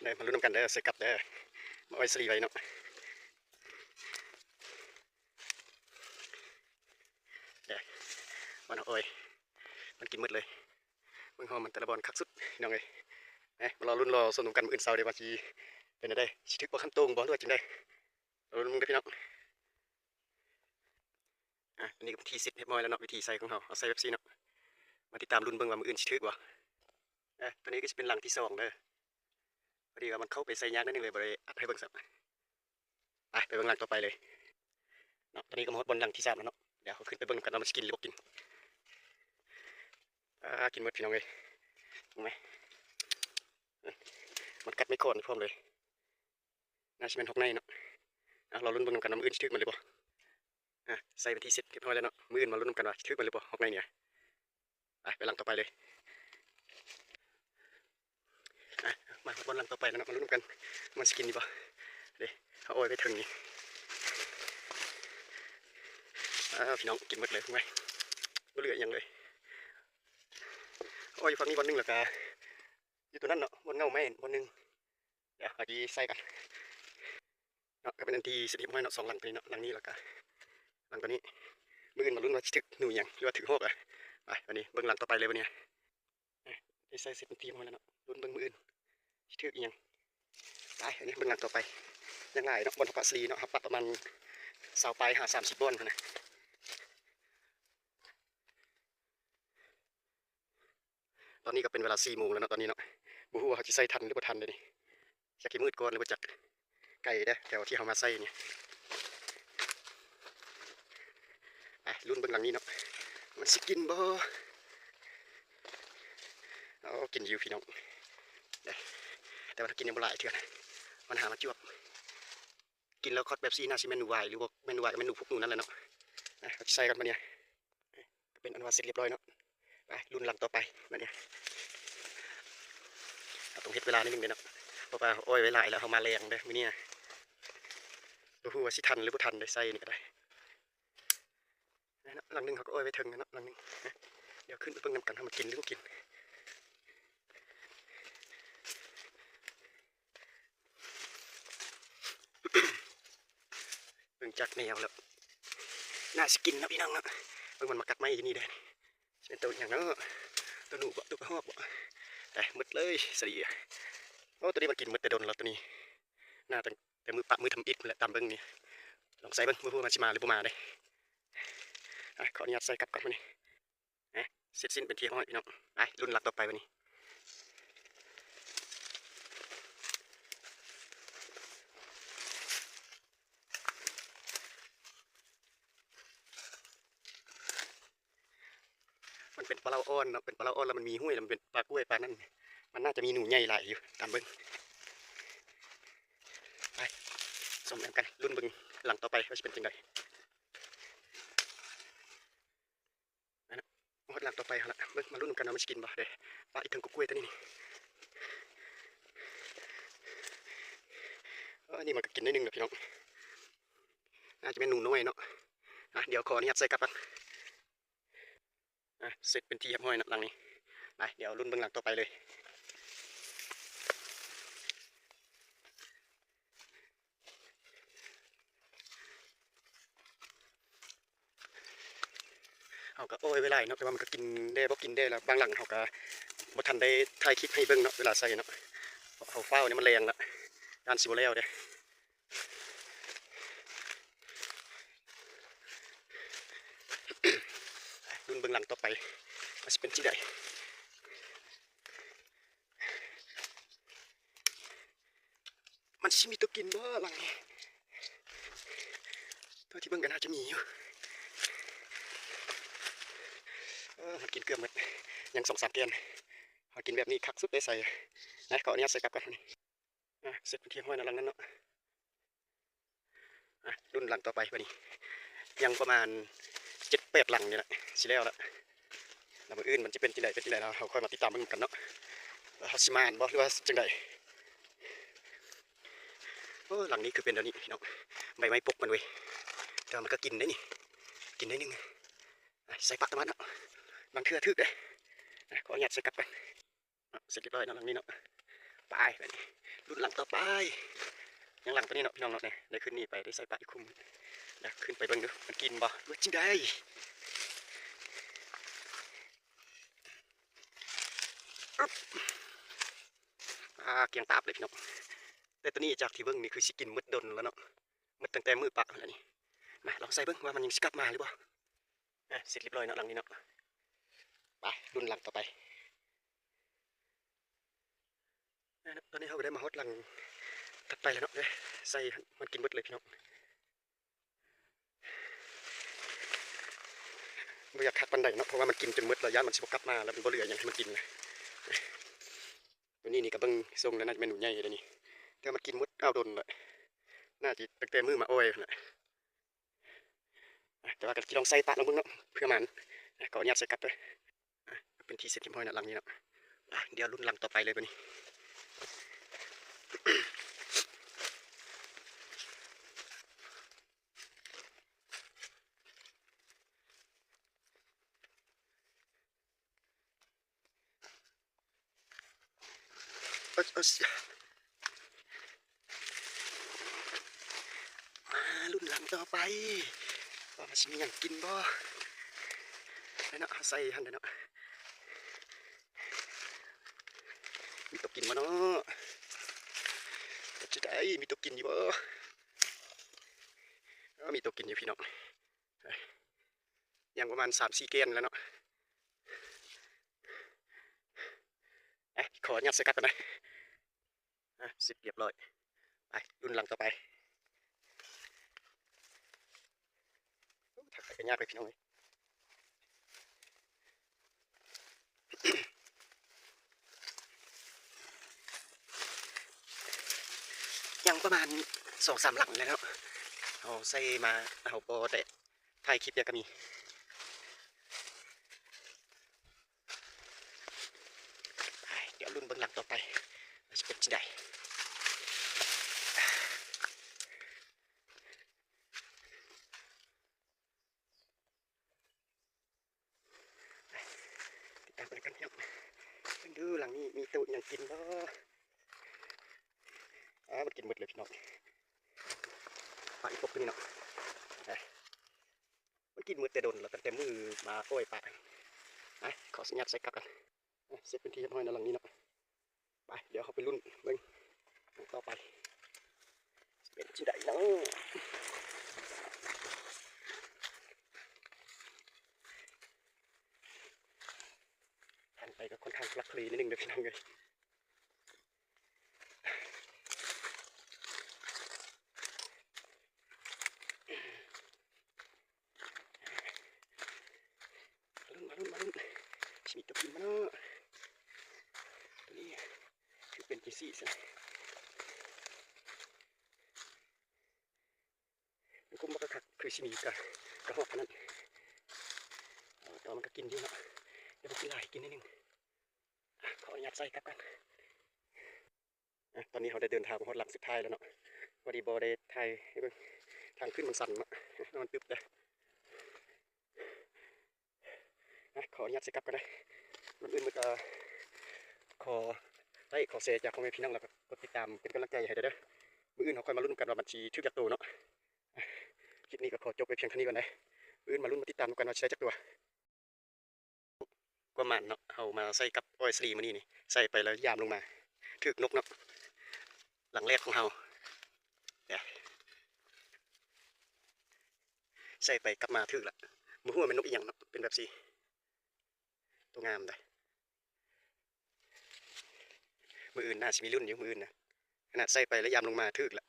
ເດີ ມາລຸ້ນນຳກັນເດີ ໃສ່ກັບເດີ ມາອ້ອຍສາລີໄວ້ເນາະ ເດີ ບ່ອນເຮົາອ້ອຍ ມັນກິນໝົດເລີຍ ເບິ່ງຫອມມັນແຕ່ລະບ່ອນຄັກສຸດ ພີ່ນ້ອງເອີຍ ເອີ ມາລໍລຸ້ນລໍຊົມນຳກັນມື້ອື່ນເຊົ້າເດີ ວ່າຊິເປັນແນວໃດ ຊິຖືກບໍ່ຄຳໂຕ່ງບໍ່ ຫຼືວ່າຈັ່ງໃດ ລໍລຸ້ນເບິ່ງເດີພີ່ນ້ອງ. ອາ ອັນນີ້ກໍເປັນທີ່ເຊັດຮຽບຮ້ອຍແລ້ວເນາະ ວິທີໃສ່ຂອງເຮົາ ເອົາໃສ່ແບບຊີ້ເນາະ ມາຕິດຕາມລຸ້ນເບິ່ງວ່າມື້ອື່ນຊິຖືກບໍ່. ເອີ ຕົວນີ້ກໍຊິເປັນຫຼັງທີສອງເດີ ພໍດີວ່າມັນເຂົ້າໄປໃສ່ຍາກໜ້ອຍໜຶ່ງເລີຍ ບໍ່ໄດ້ອັດໃຫ້ເບິ່ງຊ້ຳ ໄປ ໄປເບິ່ງຫຼັງຕໍ່ໄປເລີຍເນາະ. ຕອນນີ້ກໍມາຮອດບ່ອນຫຼັງທີສາມແລ້ວເນາະ ດຽວເຮົາຂຶ້ນໄປເບິ່ງນຳກັນວ່າມັນຊິກິນຫຼືບໍ່ກິນ. ອາ ກິນໝົດພີ່ນ້ອງເອີຍ ເຫັນໄໝ ມັນກັດໄມ້ຂອນພ້ອມເລີຍ. ໜ້າຊິແມ່ນຮອກໃນເນາະ ອາ ລໍລຸ້ນເບິ່ງນຳກັນວ່າມື້ອື່ນຊິຖືກມັນຫຼືບໍ່. ອາ ໃສ່ເປັນທີ່ເຊັດຮຽບຮ້ອຍແລ້ວເນາະ ມື້ອື່ນມາລຸ້ນນຳກັນວ່າຊິຖືກມັນຫຼືບໍ່ ຮອກໃນນີ້. ໄປ ໄປຫຼັງຕໍ່ໄປເລີຍ ອາ ມາບ່ອນຫຼັງຕໍ່ໄປແລ້ວເນາະ ມາລຸ້ນນຳກັນ ມັນຊິກິນຢູ່ບໍ່ ເດ້ ເຮົາອ້ອຍໄປເທິງນີ້ ອາ ພີ່ນ້ອງ ກິນໝົດເລີຍ ເຫັນໄໝ ບໍ່ເຫຼືອອີ່ຫຍັງເລີຍ. ອ້ອຍຢູ່ຝັ່ງນີ້ບ່ອນໜຶ່ງ ແລ້ວກະຢູ່ຕົວນັ້ນເນາະ ບ່ອນເຫງົາໄມ້ບ່ອນໜຶ່ງ ດຽວເຮົາຊິໃສ່ກັນເນາະ. ກໍເປັນອັນທີ່ເສັດຮຽບຮ້ອຍເນາະ ສອງຫຼັງ ຕົວນີ້ເນາະ ຫຼັງນີ້ ແລ້ວກໍຫຼັງຕົວນີ້. ມື້ອື່ນມາລຸ້ນວ່າຊິຖືກໜູຫຍັງ ຫຼືວ່າຖືກຮອກ. ໄປ ບາດນີ້ເບິ່ງຫຼັງຕໍ່ໄປເລີຍບາດນີ້ ໄດ້ໃສ່ເສັດເປັນທີ່ຮຽບຮ້ອຍແລ້ວເນາະ ລຸ້ນເບິ່ງມື້ອື່ນຊິຖືກອີ່ຫຍັງ. ໄປ ອັນນີ້ເບິ່ງຫຼັງຕໍ່ໄປ ຍັງຫຼາຍເນາະ ບ່ອນເຮົາປະສາລີເນາະ ເຮົາປະປະມານຊາວປາຍຫາສາມສິບບ່ອນຫັ້ນນະ. ຕອນນີ້ກໍເປັນເວລາສີ່ໂມງແລ້ວເນາະ ຕອນນີ້ເນາະ ບໍ່ຮູ້ວ່າເຮົາຊິໃສ່ທັນຫຼືບໍ່ທັນເດນີ້ ຈັກຊິມືດກ່ອນຫຼືບໍ່ຈັກ. ໄກເດ້ ແຖວທີ່ເຮົາມາໃສ່ນີ້. ໄປ ລຸ້ນເບິ່ງຫຼັງນີ້ເນາະ ມັນຊິກິນບໍ່. ໂອ້ ກິນຢູ່ພີ່ນ້ອງ ແຕ່ວ່າຖ້າກິນຍັງບໍ່ຫຼາຍເທື່ອນະ ມັນຫາມາຈວບ. ກິນແລ້ວຄອດແປັບຊີ ໜ້າຊິແມ່ນໜູວາຍ ຫຼືບໍ່ແມ່ນໜູວາຍ ກໍແມ່ນໜູພຸກໜູນັ້ນແຫຼະເນາະ. ເອົາໃສ່ກັນບາດນີ້ ກໍເປັນອັນວ່າເສັດຮຽບຮ້ອຍເນາະ. ໄປ ລຸ້ນຫຼັງຕໍ່ໄປບາດນີ້ ເຮົາຕ້ອງເຮັດເວລາໜ້ອຍໜຶ່ງເດ້ເນາະ ເພາະວ່າເຮົາອ້ອຍໄວ້ຫຼາຍແລ້ວ ເຮົາມາແລງເດ້ມື້ນີ້ນະ ບໍ່ຮູ້ວ່າຊິທັນຫຼືບໍ່ທັນເດ້ ໃສ່ນີ້ກໍໄດ້. ນັ້ນເນາະ ຫຼັງໜຶ່ງເຮົາກໍອ້ອຍໄວ້ເທິງນັ້ນເນາະ ຫຼັງໜຶ່ງ ດຽວຂຶ້ນໄປເບິ່ງນຳກັນວ່າມັນກິນຫຼືບໍ່ກິນ. ເບິ່ງຈາກແນວແລ້ວໜ້າຊິກິນເນາະພີ່ນ້ອງເນາະ. ເບິ່ງມັນມາກັດໄມ້ຢູ່ນີ້ເດ້ ຊິເປັນໂຕຫຍັງເນາະ ໂຕໜູບໍ ໂຕກະຮອກບໍ. ໄປ ໝົດເລີຍສາລີ. ໂອ້ ໂຕນີ້ມັນກິນໝົດແຕ່ດົນແລ້ວ ໂຕນີ້ໜ້າຕັ້ງ ແຕ່ມື້ປະມື້ທຳອິດພຸ້ນແຫຼະ ຕາມເບິ່ງນີ້ ລອງໃສ່ເບິ່ງ ບໍ່ຮູ້ວ່າມັນຊິມາຫຼືບໍ່ມາເດ້. ອາ ຂໍອະນຸຍາດໃສ່ກັບກ່ອນບາດນີ້ ອາ ເສັດສິ້ນເປັນທີ່ຮຽບຮ້ອຍພີ່ນ້ອງ. ໄປ ລຸ້ນຫຼັງຕໍ່ໄປບາດນີ້ ມັນເປັນປາເລົາອ່ອນເນາະ ເປັນປາເລົາອ່ອນ ແລ້ວມັນມີຫ້ວຍ ແລ້ວມັນເປັນປາກ້ວຍປານັ້ນ ມັນໜ້າຈະມີໜູໃຫຍ່ຫຼາຍຢູ່ຕາມເບິ່ງ. ໄປ ຊົມນຳກັນ ລຸ້ນເບິ່ງຫຼັງຕໍ່ໄປວ່າຊິເປັນຈັ່ງໃດ. ອັນນັ້ນ ຮອດຫຼັງຕໍ່ໄປຫັ້ນລະ ເບິ່ງ ມາລຸ້ນນຳກັນວ່າມັນຊິກິນບໍ່ເດ້. ປະອີກເທິງກໍກ້ວຍຕົວນີ້ນີ້ ເອີ ອັນນີ້ມັນກໍກິນໜ້ອຍໜຶ່ງແຫຼະພີ່ນ້ອງ ໜ້າຈະແມ່ນໜູນ້ອຍເນາະ. ອາ ດຽວຂໍອະນຸຍາດໃສ່ກັບກ່ອນ. ອາ ເສັດເປັນທີ່ຮຽບຮ້ອຍເນາະຫຼັງນີ້. ໄປ ດຽວລຸ້ນເບິ່ງຫຼັງຕໍ່ໄປເລີຍ. ເຮົາກໍໂອ້ຍໄວ້ຫຼາຍເນາະ ແຕ່ວ່າມັນກໍກິນແດ່ບໍ່ກິນແດ່ ແລ້ວບາງຫຼັງເຮົາກໍບໍ່ທັນໄດ້ຖ່າຍຄລິບໃຫ້ເບິ່ງເນາະ ເວລາໃສ່ເນາະ ເຮົາຟ້າວນີ້ ມັນແລງລະ ຢ້ານຊິບໍ່ແລ້ວເດ້. ລຸ້ນເບິ່ງຫຼັງຕໍ່ໄປວ່າຊິເປັນຈັ່ງໃດ ມັນຊິມີຕົວກິນບໍ່ຫຼັງນີ້. ເທົ່າທີ່ເບິ່ງກໍໜ້າຈະມີຢູ່ ເອີ ມັນກິນເກືອບໝົດ ຍັງສອງສາມແກ່ນ. ເຮົາກິນແບບນີ້ຄັກສຸດເດ້ໃສ່. ນະ ຂໍອະນຸຍາດໃສ່ກັບກ່ອນນີ້. ອາ ເສັດເປັນທີ່ຮຽບຮ້ອຍແລ້ວຫຼັງນັ້ນເນາະ. ອາ ລຸ້ນຫຼັງຕໍ່ໄປບາດນີ້ ຍັງປະມານເຈັດແປດຫຼັງນີ້ແຫຼະ ຊິແລ້ວລະ. ແລ້ວມື້ອື່ນມັນຈະເປັນຈັ່ງໃດ ເປັນຈັ່ງໃດ ແລ້ວເຮົາຄ່ອຍມາຕິດຕາມເບິ່ງນຳກັນເນາະ ວ່າເຮົາຊິໝານບໍ່ ຫຼືວ່າຈັ່ງໃດ. ໂອ້ ຫຼັງນີ້ຄືເປັນແນວນີ້ພີ່ນ້ອງ ໃບໄມ້ປົກມັນເວີຍ ແຕ່ວ່າມັນກໍກິນໄດ້ນີ້ ກິນໜ້ອຍໜຶ່ງ. ອາ ໃສ່ປະຕະມາດເນາະ ບາງເທື່ອຖືກເດ້. ອາ ຂໍອະນຸຍາດໃສ່ກັບກ່ອນ. ເສັດຮຽບຮ້ອຍເນາະ ຫຼັງນີ້ເນາະ. ໄປ ບາດນີ້ລຸ້ນຫຼັງຕໍ່ໄປ. ຍັງຫຼັງຕົວນີ້ເນາະ ພີ່ນ້ອງເນາະ. ນີ້ ໄດ້ຂຶ້ນນີ້ໄປ ໄດ້ໃສ່ປາອີກຄຸ້ມ. ດຽວຂຶ້ນໄປເບິ່ງດູ ມັນກິນບໍ່ ຫຼືວ່າຈັ່ງໃດ. ອຶບ ອາ ກຽງຕາບເລີຍ ພີ່ນ້ອງ. ແຕ່ຕົວນີ້ຈາກທີ່ເບິ່ງນີ້ ຄືຊິກິນໝົດດົນແລ້ວເນາະ. ໝົດຕັ້ງແຕ່ມື້ປະແລ້ວນີ້. ມາລອງໃສ່ເບິ່ງວ່າມັນຍັງຊິກັບມາຫຼືບໍ່. ອາ ເສັດລຽບຮ້ອຍເນາະ ຫຼັງນີ້ເນາະ. ໄປລຸ້ນຫຼັງຕໍ່ໄປ. ອາ ຕອນນີ້ເຮົາກໍໄດ້ມາຮອດຫຼັງຖັດໄປແລ້ວເນາະ. ໃສ່ມັນກິນໝົດເລີຍ ພີ່ນ້ອງ. ບໍ່ຢາກຄັກປານໃດເນາະ ເພາະວ່າມັນກິນຈົນໝົດແລ້ວ ຢ້ານມັນຊິບໍ່ກັບມາ ແລ້ວມັນບໍ່ເຫຼືອຫຍັງໃຫ້ມັນກິນ. ຕົວນີ້ນີ້ກໍເບິ່ງຊົງແລ້ວ ໜ້າຈະແມ່ນໜູໃຫຍ່ແລ້ວນີ້. ແຕ່ວ່າມັນກິນໝົດ ເອົາດົນແລ້ວ. ໜ້າຈະຕັ້ງແຕ່ມື້ມາອ້ອຍພຸ້ນແຫຼະ. ອາ ແຕ່ວ່າກໍຊິລອງໃສ່ປະລອງເບິ່ງເນາະ ເພື່ອໝານ. ອາ ຂໍອະນຸຍາດໃສ່ກັບເດີ. ອາ ເປັນທີ່ເສັດຮຽບຮ້ອຍເນາະ ຫຼັງນີ້ເນາະ. ອາ ດຽວລຸ້ນຫຼັງຕໍ່ໄປເລີຍບາດນີ້. ເອີ ເອີ ມາລຸ້ນຫຼັງຕໍ່ໄປ ວ່າມັນຊິມີຫຍັງກິນບໍ່. ແລ້ວເນາະ ເຮົາໃສ່ຫັ້ນແລ້ວເນາະ. ມີຕົວກິນບໍ່ເນາະ? ເປັນຈັ່ງໃດ ມີຕົວກິນຢູ່ບໍ່? ເອີ ມີຕົວກິນຢູ່ ພີ່ນ້ອງ. ຍັງປະມານສາມສີ່ແກ່ນແລ້ວເນາະ. ເອີ ຂໍອະນຸຍາດໃສ່ກັບກ່ອນນະ. ອາ ເສັດລຽບຮ້ອຍ. ໄປລຸ້ນຫຼັງຕໍ່ໄປ. ໂອ້ ທາງໄປກໍຍາກເລີຍ ພີ່ນ້ອງເອີຍ. ຍັງປະມານສອງສາມຫຼັງແລ້ວເນາະ ເຮົາໃສ່ມາ ເຮົາບໍ່ໄດ້ຖ່າຍຄລິບ ດຽວກໍມີ. ດຽວລຸ້ນເບິ່ງຫຼັງຕໍ່ໄປວ່າຊິເປັນຈັ່ງໃດ. ຕິດຕາມໄປນຳກັນ ພີ່ນ້ອງ. ເບິ່ງດູຫຼັງນີ້ມີໂຕອີ່ຫຍັງກິນບໍ່. ອາ ມັນກິນໝົດເລີຍ ພີ່ນ້ອງ. ປາອີ່ປົກຕົວນີ້ເນາະ ເອີ ມັນກິນໝົດແຕ່ດົນແລ້ວ ຕັ້ງແຕ່ມື້ມາປ່ອຍປາ. ອາ ຂໍອະນຸຍາດໃສ່ກັບກ່ອນ. ອາ ເສັດເປັນທີ່ຮຽບຮ້ອຍເນາະ ຫຼັງນີ້ເນາະ. ໄປ ດຽວເຮົາໄປລຸ້ນເບິ່ງຕໍ່ໄປ ຊິເປັນຈັ່ງໃດເນາະ. ທາງໄປກໍຄ່ອນຂ້າງທຸລັກທຸເລນິດໜຶ່ງເດີ ພີ່ນ້ອງເອີຍ. ມາລຸ້ນ ມາລຸ້ນ ມາລຸ້ນ ຊິມີຕົວກິນບໍ່ເນາະ. ຕົວນີ້ຄືເປັນຈັ່ງຊີ້ຊະ. ມັນກຸ້ມບໍ່ຄັກໆ ຄືຊິມີກະ ກະຮອກເທົ່ານັ້ນ. ເອີ ແຕ່ວ່າມັນກະກິນຢູ່ເນາະ ແຕ່ບໍ່ກິນຫຼາຍ ກິນໜ້ອຍໜຶ່ງ. ອາ ຂໍອະນຸຍາດໃສ່ກັບກ່ອນ. ອາ ຕອນນີ້ເຮົາໄດ້ເດີນທາງມາຮອດຫຼັງສຸດທ້າຍແລ້ວເນາະ. ພໍດີບໍ່ໄດ້ຖ່າຍໃຫ້ເບິ່ງ ທາງຂຶ້ນມັນຊັນເນາະ ນອນຕຶບເດີ. ອາ ຂໍອະນຸຍາດໃສ່ກັບກ່ອນເດີ. ກ່ອນອື່ນໝົດກໍຂໍໄລຄ໌ ຂໍແຊຈາກພໍ່ແມ່ພີ່ນ້ອງ ແລ້ວກໍກົດຕິດຕາມເປັນກຳລັງໃຈໃຫ້ເດີ. ມື້ອື່ນເຮົາຄ່ອຍມາລຸ້ນນຳກັນວ່າມັນຊິຖືກຈັກໂຕເນາະ. ຄລິບນີ້ກໍຂໍຈົບໄວ້ພຽງເທົ່ານີ້ກ່ອນເດີ. ມື້ອື່ນມາລຸ້ນມາຕິດຕາມນຳກັນວ່າຊິໄດ້ຈັກຕົວ. ຄວາມໝານເນາະ ເຮົາມາໃສ່ກັບອ້ອຍສາລີມື້ນີ້ນີ້ ໃສ່ໄປແລ້ວຢາມລົງມາຖືກນົກເນາະ ຫຼັງແລກຂອງເຮົາ. ໃສ່ໄປກັບມາຖືກລະ ບໍ່ຮູ້ວ່າແມ່ນນົກອີ່ຫຍັງເນາະ ເປັນແບບຊີ້ ໂຕງາມເດ້. ມື້ອື່ນໜ້າຊິມີລຸ້ນຢູ່ ມື້ອື່ນນະ ຂະໜາດໃສ່ໄປແລ້ວຢາມລົງມາຖືກລະ.